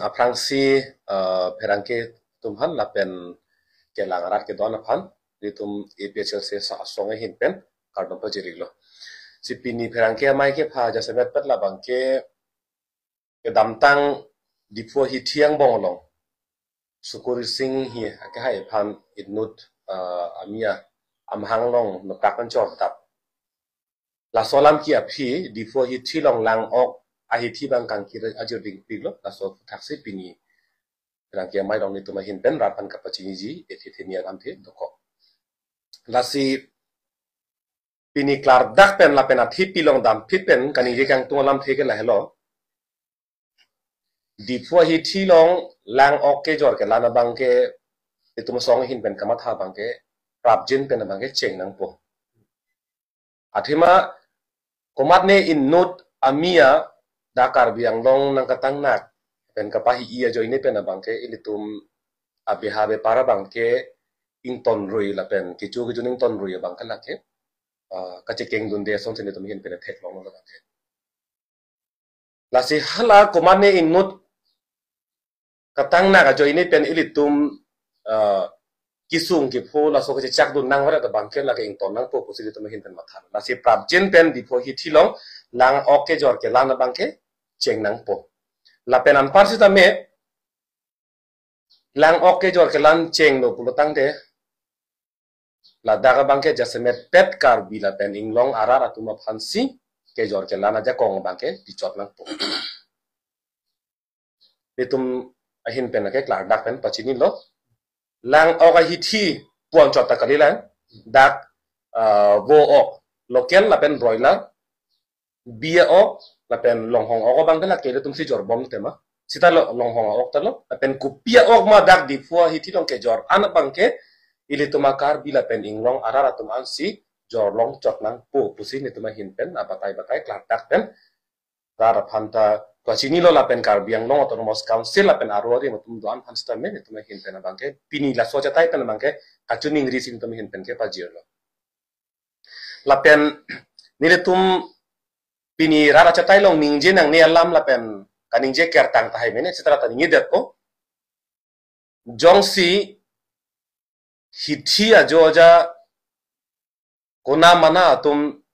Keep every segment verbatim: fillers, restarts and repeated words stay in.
aphrangsi, eh, pherangke atum aphan lapen kelang arat kedo-an aphan, nelitum A P H L C asong ahin pen kardom pajir-iklo. Si pini pherangke amei kepha jasemet pet labangke kedamtang Diphu ahithi angbong along Sukurising hi akehai aphan inut, eh, amia amahang along noktak anchor tap. Laso alam ke aphi Diphu ahithi along lang-ok ahithi abang kangkir ajir dingpiklo, laso aphuthaksi pini pherangke amei along nelitum ahin pen rat aphan kapachiniji, ethe theni alamthe dokok. Lasi pini klardak pen lapen athe pilong damphit pen kaningje kangtung alamthe ke lahelo. Diphu ahithi along lang-ok kejor kelan abangke, itum asong ahin pen kamatha abangke, prapjin pen abangke cheng nangpo. Athema komatne inut amia dak Karbi Anglong nangkatangnak pen kapahi-i ajoine pen abangke ilitum abeha bepar abangke ingtonrui lapen kecho kejun ingtonrui abangke lake, ah, kachekengdunde asonsi nelitum ahin pen theklonglo abangke. Lasi hala komatne inut katangnak ajoine pen ilitum, ah, kesung kepho laso kechechakdun nangvaret abangke lake ington nangpo pusi nelitum ahin pen matha. Lasi prapjin pen Diphu ahithi along lang-ok kejor kelan abangke cheng nangpo. Lapen anpar sitame lang-ok kejor kelan chenglo pulo tangte, ladak abangke jasemet pet Karbi lapen inglong arat atum aphansi kejor kelan ajakong abangke pichot nangpo. Itum ahin pen lake klardak pen pachinilo. Lang-ok ahithi pu anchot ta kalilang, dak, ah, vo-ok, local lapen broiler, bi a-ok lapen longhong a-ok abangke lake ilitumsi jorbom tema. Sita lo longhong a-ok ta lo, lapen kopi a-ok ma dak Diphu ahithi along kejor an abangke ilitum a-Karbi lapen inglong arat atum ansi jorlong chot nangpo pusi nelitum ahin pen abatai batai klardak pen rat aphan ta pachinilo lapen Karbi Anglong Autonomous Council lapen aro arim atum do-an aphan sitame nelitum ahin pen abangke pini laso achatai pen abangke kachiningri si nelitum ahin pen kepajirlo. Lapen nelitum pini rat achatai along ningje nangne alam lapen kaningje kertang tahai mene sitara ta ningjedetpo. Jongsi hithi ajo aja kona mana atum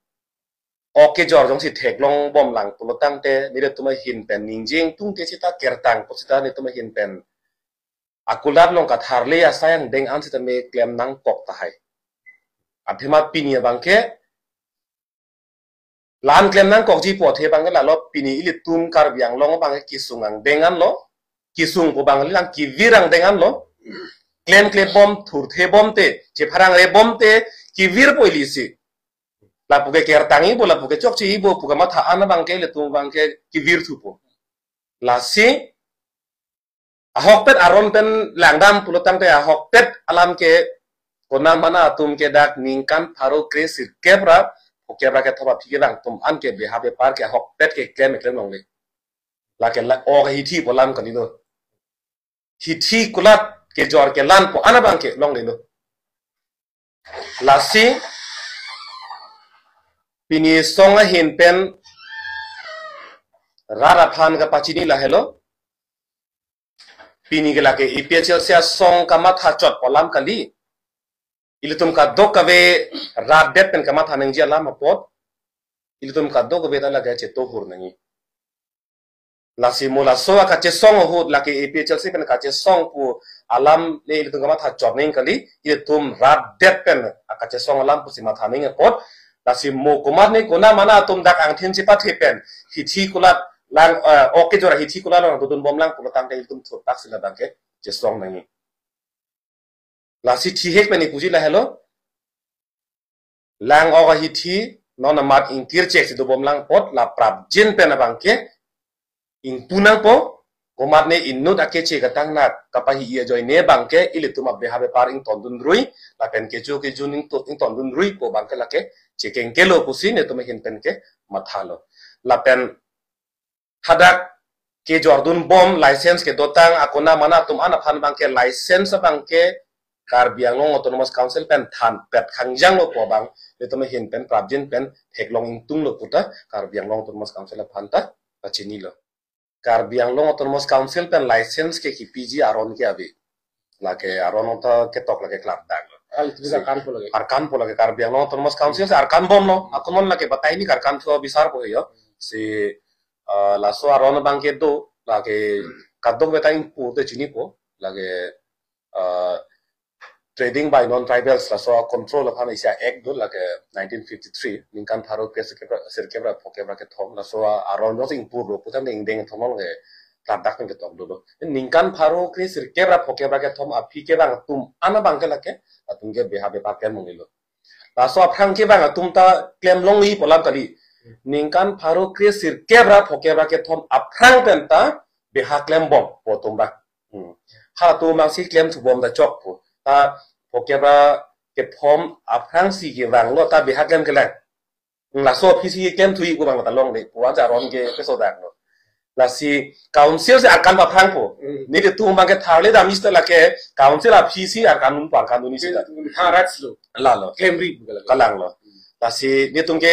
ok kejor jongsi theklongbomlang pulo tangte nelitum ahin pen ningje ingtungte sita kertangpo sita nelitum ahin pen akulat along katharle asai angdeng an sitame klem nangkok tahai. Athema pini abangke la-an klem nangkokji pu athe abangke lalo, pini ilitum Karbi Anglong abangke kesung angdeng anlo, kesung pu abang lang kevir angdeng anlo, klemklebom thurthebom te, chepharangrebom te, kevirpo ilisi. Lapu ke kertang-ipo, lapu ke chokche-ipo pu kamatha an abangke ilitum abangke kevirthupo. Lasi ahokpet aron pen langdam pulo tangte ahokpet alam ke kona mana atum ke dak ningkan pharo kre sirkep ra phokep ra kethom aphi kevang atum an ke beha bepar ke ahokpet ke klem klem longle. Lake la-ok ahithi pu alam kalilo. Hithi kulat kejor kelan pu an abangke longlelo. Lasi pini asong ahin pen rat aphan kapachini lahelo. Pini ke lake A P H L C asong kamatha chot pu alam kali. Ilitum kadokave rat det pen kamatha nangji alam apot ilitum kadokave ta lake chetohur nangji. Lasi mo laso akachesong ahut lake A P H L C pen kachesong pu alam ne ilitum kamatha chot nangji kali, ilitum rat det pen akachesong alam pusi matha nangji apot. Lasi mo komatne kona mana atum dak angthin chepathe pen hithi kulat lang, eh, ok kejor ahithi kulat lang dodunbomlang pulo tangte ilitum thurtaksi labangke chesong nangji. Lasi thihek pen ipuji lahelo. Lang-ok ahithi non amat ingkir chek si dobomlang apot la prapjin pen abangke ingpu nangpo, komatne inut akeche katangnak kapahi-i ajoine abangke ilitum abeha bepar ingtondunrui lapen kecho kejun ingto-, ingtondunrui pu abangke lake chekengkelo pusi nelitum ahin pen kemathalo. Lapen hadak kejordunbom license kedotang akona mana atum an aphan abangke license abangke Karbi Anglong Autonomous Council pen thanpet khangjanglo pu abang nelitum ahin pen prapjin pen theklong ingtunglo puta Karbi Anglong Autonomous Council aphan ta pachinilo. Karbi Anglong Autonomous Council pen license ke kipiji aron ke ave. Lake aron anta ketok lake klardak lo. Hal itu bisa kan pula lagi. Arkan po lake Karbi Anglong Autonomous Council si arkan bomlo. Ako non lake batai ni arkan thu bisar po yo. Si uh, laso aron abang ke do lake kadokave ta ingpu te chinipo lake uh, trading by non-tribals laso control aphan isi a-act do lake nineteen fifty-three ningkan pharo kre sirkep ra- sirkep ra phokep ra kethom laso aron jongsi ingpurlo putang ingdeng thomlo lake klardak pen ketok dolo. Ningkan pharo kre sirkep ra phokep ra kethom aphi kevang atum an abang ke lake latum ke beha bepar klem mungilo. Laso aphrang kevang atum ta klem longji pu alam kali. Ningkan pharo kre sirkep ra phokep ra kethom aphrang pen ta beha klem bom pu atum abang. Hmm. Halatum abang si klem thu bom ta chok pu. Ta phokep ra kethom aphrang si kevanglo ta beha klem kelang. Laso aphi si klem thuji pu abang ta longle pu aja aron ke kesodak lo. Lasi council si arkan paphrang po. Hmm. Nelitum abang ke tharle dam ista lake council aphi si arkan un arkan un isi ta. Harat lo. Lalo. Klemri bukan lagi. Kalanglo. Lasi nelitum ke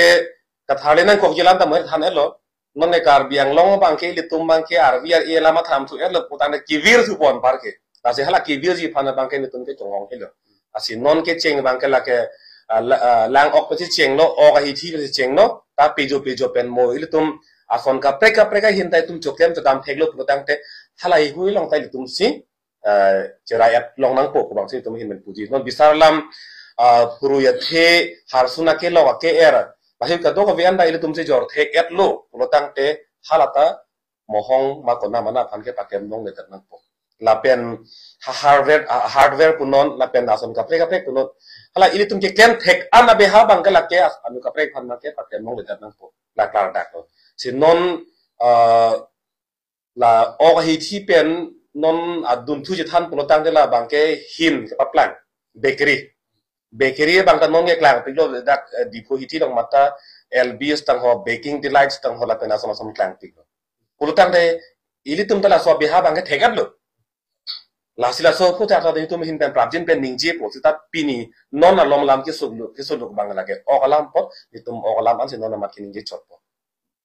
katharle nangkok jilan ta mo than elo. Non ne Karbi Anglong abang ke ilitum abang ke arvi ar e lama tham thu elo putang ne kivir thu pon par ke. Lasi hala kivirji aphan abang ke nelitum ke chonghong helo. Lasi non kecheng abang ke lake ah, la- ah, lang ok pensi chenglo, ok ahithi pensi chenglo, ta pejo pejo pen mo ilitum ason kaprek kaprek ahin ta itum choklem chodam theklo putang te halahei hui along ta ilitum si ah, cherai at long nangpo pu abang si itum ahin pen puji. Non bisar alam ah, phurui athe harsun ake lok ake er. Lahei kadokave an ta ilitum si jor thek at lo putang te hala ta mohong ma kona mana aphan ke paklem longledet nangpo. Lapen ha- hardware ah, hardware punon lapen ason kaprek kaprek punon. Hala ilitum keklem thek an abeha abang ke lake as- anu kaprek aphan abang ke paklem longledet nangpo. La klardak lo. Si non ah, la ok ahithi pen non adun thu chethan pulotangte la abang ke hin kepaplang bakery. Bakery abang ta non ke klangpiklo dak eh, Diphu ahithi along mata L B S tangho, Baking Delights tangho lapen ason ason klangpiklo. Pulotangte ilitum ta laso abeha abang ke thek at lo. Lasi laso aphuthak ta itum ahin pen prapjin pen ningjepo seta pini non alom alam kesuk lo kesuk lo abang lake ok alam apot itum ok alam ansi non amat keningje chotpo.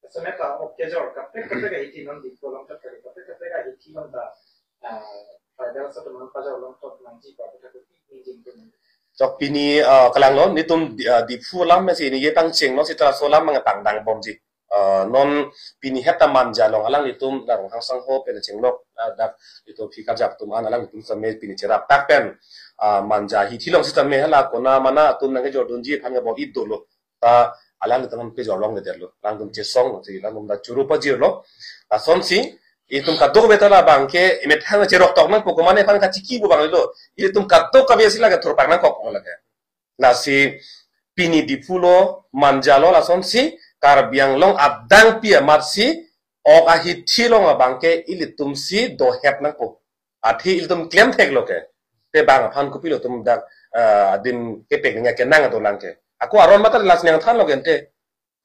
Semet ta ok kejor kaprek kaprek ahithi non Diphu along kaprek kaprek ahithi non ta ah, tribal settlement pajor along tot nangji pa putha ko pi ningje tum. Chok pini ah, kalanglo nelitum Di- ah, Diphu alam si ningje pangchenglo seta laso alam abang pangdang bomji. Ah, non pini het ta Manja along alanglitum la Ronghang sangho pen chenglok ah, dak itum phika jak atum an alanglitum same pini cherap tak pen ah, Manja ahithi along sitame hala kona mana atum nangkejordunji aphan ke bor-i dolo. Ta alanglitum aphan kejor longledetlo. Alangtum chesong lo si alangtum ta churu pajirlo. Lasonsi itum kadokave ta la abang ke imethang cherok tok nangpo komane aphan kachiki pu abang lo. Itum kadokave si lake thurpak nangkok pu lake. Lasi pini Diphu lo, Manja lo lasonsi Karbi Anglong adangpi amat si ok ahithi along abang ke ilitum si dohet nangpo. Athe ilitum klem theklo ke. Te bang aphan kopilo itum dak ah, adim kepek ning ke nang dolang ke. Ako aron mata lasi nangthanlo ke ante.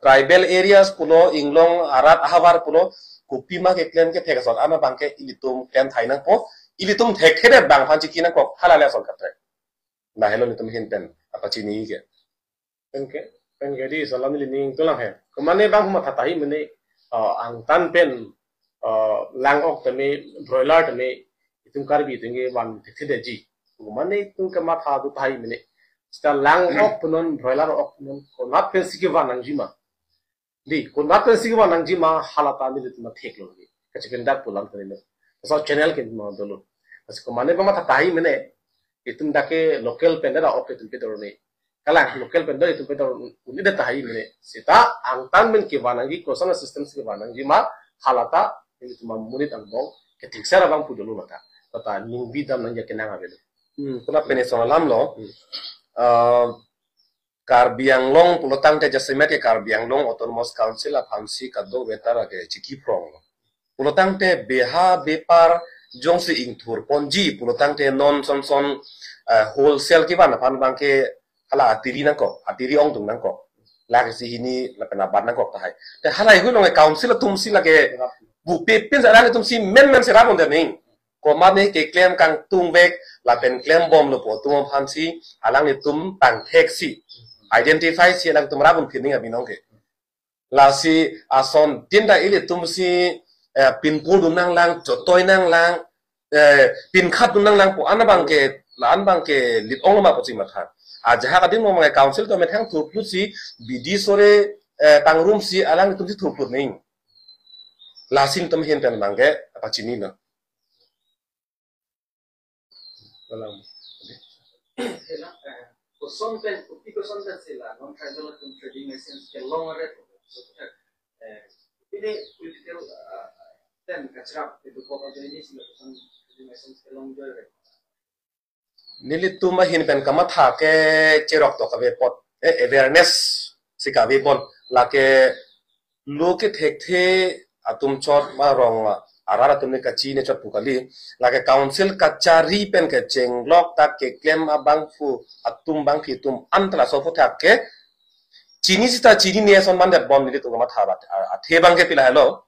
Tribal areas pulo, inglong arat ahavar pulo, kopima keklem kethek asot an abang ke ilitum klem thai nangpo, ilitum thekthedet bang aphan chiki nangkok hala le asot kaprek. Lahelo nelitum ahin pen apachini ke. Pen ke pen ke di salam neli ning tulang he. Komane bang matha tahai mene ah, angtan pen ah, lang ok tame broiler tame itum Karbi itum ke van thekthedetji. Komane itum ke matha do tahai mene. Seta lang ok punon broiler ok punon konat pensi kevan nangji ma. Di konat pensi kevan nangji ma hala ta nelitum theklo di. Kachipen dak pu alam tane lo. So channel ke ma dolo. Lasi komane bang matha tahai mene. Itum dak ke local pen da ok itum pedor ne. Kalang local pen da itum pedor un'edet tahai mene. Seta angtan pen kevan nangji koson system si kevan nangji ma hala ta nelitum monit angbong kethekser abang pu dolo mata. Tata ningbi dam nangji akenang ave lo. Hmm, kuna pene son alam lo. Hmm. Ah, Karbi Anglong pulotangte jasemet ke Karbi Anglong Autonomous Council aphansi kadokave ta lake chiki phronglo. Pulotangte beha bepar jongsi ingthur ponji pulotangte non son son eh, wholesale kevan aphan abang ke hala atiri nangkok, atiri ongdung nangkok. Lake si hini lapen abat nangkok tahai. Te halahei hui along ke council atum si lake bupe pin sa alanglitum si men men si rap-un det ning. Komane keklem kangtung vek lapen klem bomlo pu atum aphansi alanglitum pangthek si identify si alangtum rap-un phi ning abinong ke. Lasi asontin ta ilitum si eh, pinpul dun nanglang, chotoi nanglang, eh, pinkhat dun nanglang pu an abang ke, la-an abang ke lit-ong ma pusi matha. Ajahak adim mo mangai council atum methang thurplut si, bidi sore, eh, pangrum si, alanglitum si thurplut ning. Lasi nelitum ahin pen abang ke pachini lo. Dalam. Sila, eh, koson pen, kopi koson pen sila, non tribal atum trading license kelong are, so, eh, ini political, eh, pen kachrap, itu kok aja ini sila koson trading license kelong joy re. Nelitum ahin pen kamatha ke cherok to kave apot, eh, awareness si kave apot, lake lo kethekthe atum chot ma rong arat atum ne kachini chot pu kali, lake council kachari pen kechenglok ta keklem abangphu atum bangphi atum an ta laso aphuthak ke chini sita chinine ason mandet bom nelitum kamatha bat, a, athe abang ke pila helo.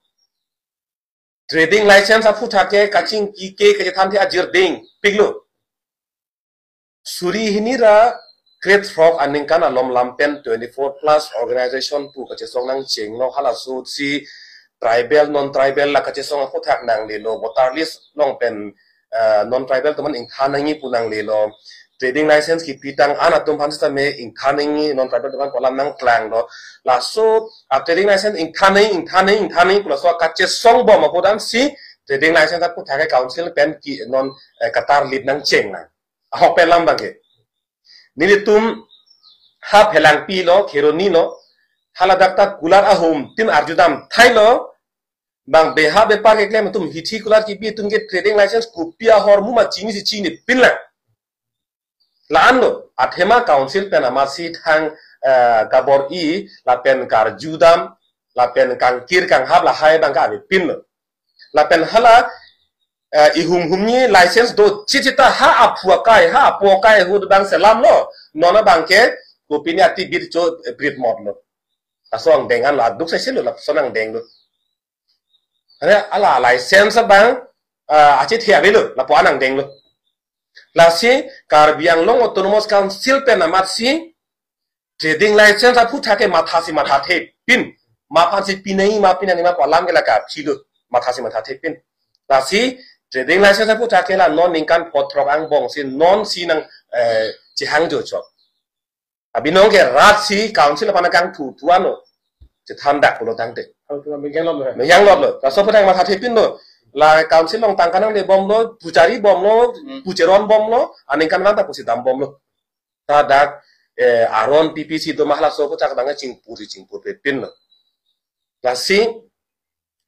Trading license aphuthak ke kachingki ke kachethan the ajir ding piklo. Suri hini ra krethrok aningkan alom lam pen twenty-four plus organization pu kachesong nangchenglo, halaso si tribal non tribal la kachesong aphuthak nanglelo, voter list along pen, eh, non tribal atum an ingthan nangji pu nanglelo. Trading license kipitang an atum aphan sitame ingthan nangji, non tribal atum an pu alam nangklanglo. Laso a trading license ingthan nangji, ingthan nangji, ingthan nangji pu laso kachesong bom apot an si trading license aphuthak ke council pen ke non, eh, katar lit nangcheng nang. Ahok pen alam abang ke. Nelitum ha Phelangpi lo, Kheroni lo, haladak ta kulat ahum tin arjudam thailo, bang beha bepar keklem atum hithi kulat kipi atum ke trading license kopi ahormu ma chinisi chinipin lang. La-an lo, athema council pen amatsi thang, eh, kabor-i, lapen karjudam, lapen kangkir kanghap lahai abang ke avepinlo. Lapen hala, eh, ihum humni license do chichita ha aphu akai, ha aphu akai ahut abang selamlo. Non abang ke, kopine ati bit cho, eh, bit motlo. Laso angdeng an lo, aduk sai silo, laso angdeng lo. Are ala license abang, ah, achethe avelo, lapu-an angdeng lo. Lasi Karbi Anglong Autonomous Council pen amatsi trading license aphuthak ke mathasi mathathepin, ma aphansi pinai, ma pinai, ma pu alam ke lake apilo, mathasi mathathepin. Lasi trading license aphuthak ke la non ningkan phongo throk angbong si non si nang, eh, chehangjo chok. Abinong ke rat si council aphan kangthu thuan lo. Chethan dak pulo tangte. Council mengjang lot lo. Mengjang lot lo. Laso aphuthak mathathepin lo. La council along tangka nangle bomlo, puchari bomlo, Hmm. pucheron bomlo, aningkanvang ta pusi dam bomlo. Ta dak, eh, aron P P C do ma halaso aphuthak abang chingpur si chingpurpepin lo. Lasi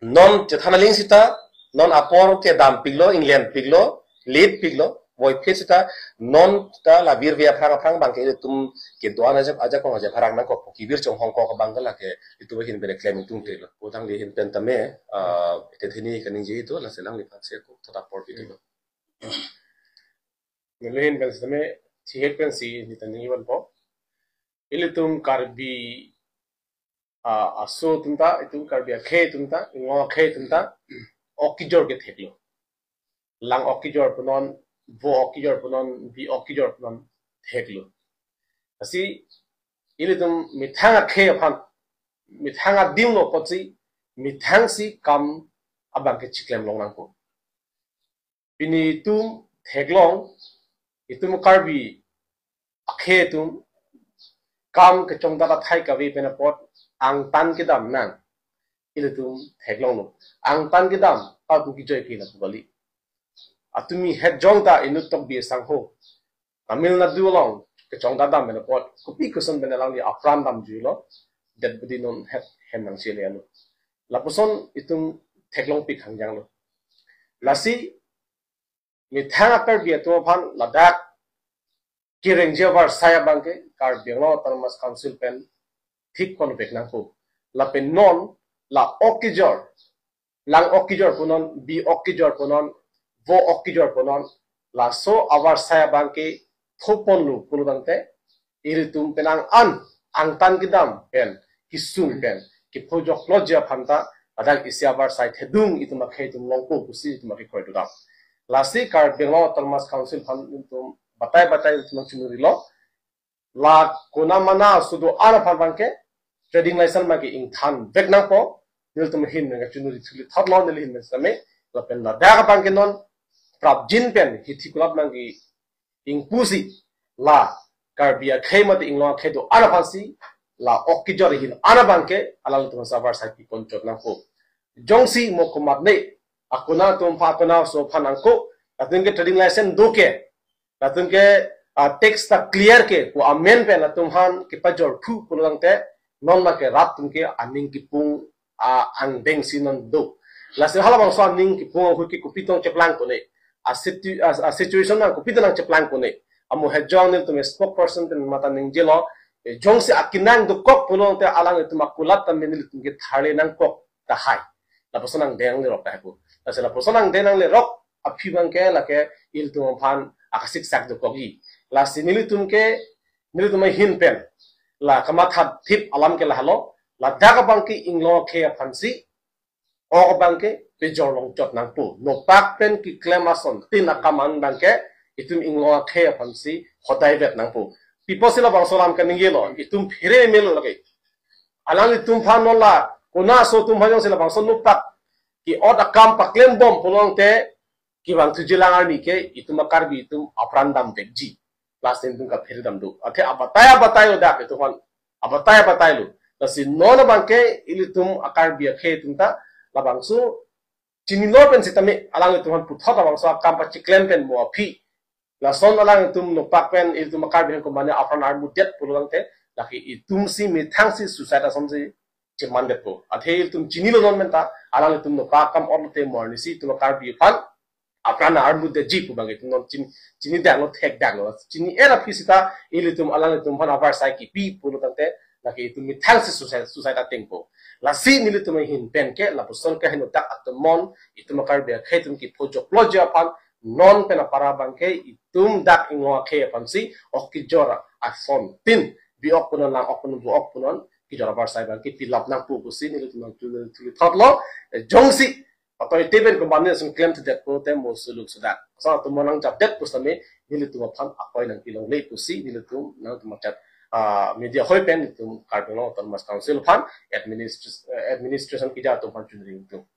non chethan aling sita, non apor kedam piklo, inglen piklo, lit piklo, voiphit sita, non ta la virve aphrang aphrang abang ke ilitum kedo-an aja, ajakong aja pharang nangkok, kivir chonghong kok abang ke lake itum ahin pen klem itum telo. Pu tangte ahin pen tame, ah, tethini kaningje itum, lasi alangliphan si ako thot apor pitilo. Neli ahin pen sitame, thihek pensi neli ta ningje vanpo. Ilitum Karbi, ah, aso atum ta, itum Karbi akhei atum ta, inglong akhei atum ta, ok kejor ke theklo. Lang ok kejor punon, vo ok kejor punon, bi ok kejor punon theklo. Lasi, ilitum methang akhei aphan, methang adim lo apotsi, methang si kam abang ke chiklem long nangpo. Pini itum theklong, itum Karbi akhei atum kam kechongdat athai kave pen apot angtan kedam nang. Ilitum theklonglo. Angtan kedam, pa pu kejoi ke lapu kali. Atumi het jong ta inut tok bi sangho. Tamil Nadu along kechongdat dam pen apot, kopi koson pen alangli apran damjuilo, det bedi non het hem nangchele anu. Lapuson itum theklongpik hangjanglo. Lasi, methang a Karbi atum aphan ladak kerengji avarsai abang ke Karbi Anglong Autonomous Council pen thik ponvek nangpo. Lapen non la ok kejor, lang ok kejor punon, bi ok kejor punon, vo ok kejor punon, laso avarsai abang ke thoponlo pulo tangte, ilitum penang an angtan kedam pen, kisung pen, kepho joklo ji aphan ta, ladak isi avarsai thedung itum akhei atum longpo pusi itum akhei kroidodam. Lasi Karbi Anglong Autonomous Council aphan itum batai batai itum chinurilo, la konamana sudo-an aphan abang ke trading license abang ke ingthanvek nangpo, nelitum ahin pen kachunuri thuli thotlo neli ahin pen sitame, lapen ladak abangke non prapjin pen hithi kulap nangji ingpusi la Karbi akhei mate inglong akhei do-an aphansi la ok kejor ahin an abangke alanglitum aphan avarsai pipon chot nangpo. Jongsi mo komatne akuna atum aphan, akuna aso aphan angko, latum ke trading license do ke, latum ke, ah, tax ta clear ke pu amen pen latum aphan kepajor thu pulotangte, non ma ke rat atum ke aning kipung, ah, angdeng si non do. Lasi halabangso aning kipung ahut ke kopi tong cheplang kone, a situ-, a, a situation nang kopi tong nang cheplang kone. Amo hejong nelitum spokesperson pen mata ningjelo, eh, jongsi akinang dokok pulotangte alanglitum akulat ta nelitum ke tharle nangkok tahai. Lapuson angdeng nangle rok tahai pu. Lasi lapuson angdeng nangle rok aphi abangke lake ilitum aphan akasiksak dokokji. Lasi nelitum ke, nelitum ahin pen la kamatha thip alam ke lahelo, ladak abangke inglong akhei aphansi ok abangke pejor long chot nangpo. Nopak pen keklem asontin akam an abangke itum inglong akhei aphansi hodai vet nangpo. Pi apotsi labangso alam kaningjelo, itum phere melo lake. Alanglitum aphan non la, kona aso atum aphan jongsi labangso nopak ke-ot akam paklem bom pulotangte, kevang thujilang arni ke itum a-Karbi atum apran dam vekji. Lasi nelitum kaphere dam do. Athe abatai abatai lo dak itum aphan. Abatai abatai lo. Lasi non abangke ilitum a-Karbi akhei atum ta labangso chinilo pen sitame alanglitum aphan puthot labangso akam pachiklem pen mo aphi. Lason alanglitum nopak pen ilitum a-Karbi akhei komane apran armudet pulotangte, lake itumsi methangsi suicide asonsi chemandetpo. Athe ilitum chinilo non pen ta, alanglitum nopak akam otlote mo arnisi itum a-Karbi aphan apran armudetji pu abangke itum non chin-, chini daklo, thek daklo. Chini-et aphi sita ilitum alanglitum aphan avarsai kipi pulotangte, lake itum methangsi suicide, suicide atengpo. Lasi nelitum ahin pen ke lapuson kaheno dak atum mon, itum a-Karbi akhei atum kepho joklo je aphan, non pen apara abangke itum dak inglong akhei aphansi ok kejor asontin, bi ok punon, lang ok punon, vo ok punon, kejor avarsai abangke pilap nangpo pusi nelitum nangthu-, thuli thotlo. Eh, jongsi patoi te pen komane ason klem thedet pulote mo suluk sudak. Sa atum mo nangjapdet pusitame nelitum aphan akoi nangpi longle pusi nelitum nangtum machat, ah, media hoi pen nelitum Karbi Anglong Autonomous Council aphan administra-, eh, administration keja atum aphan chunri nangtum.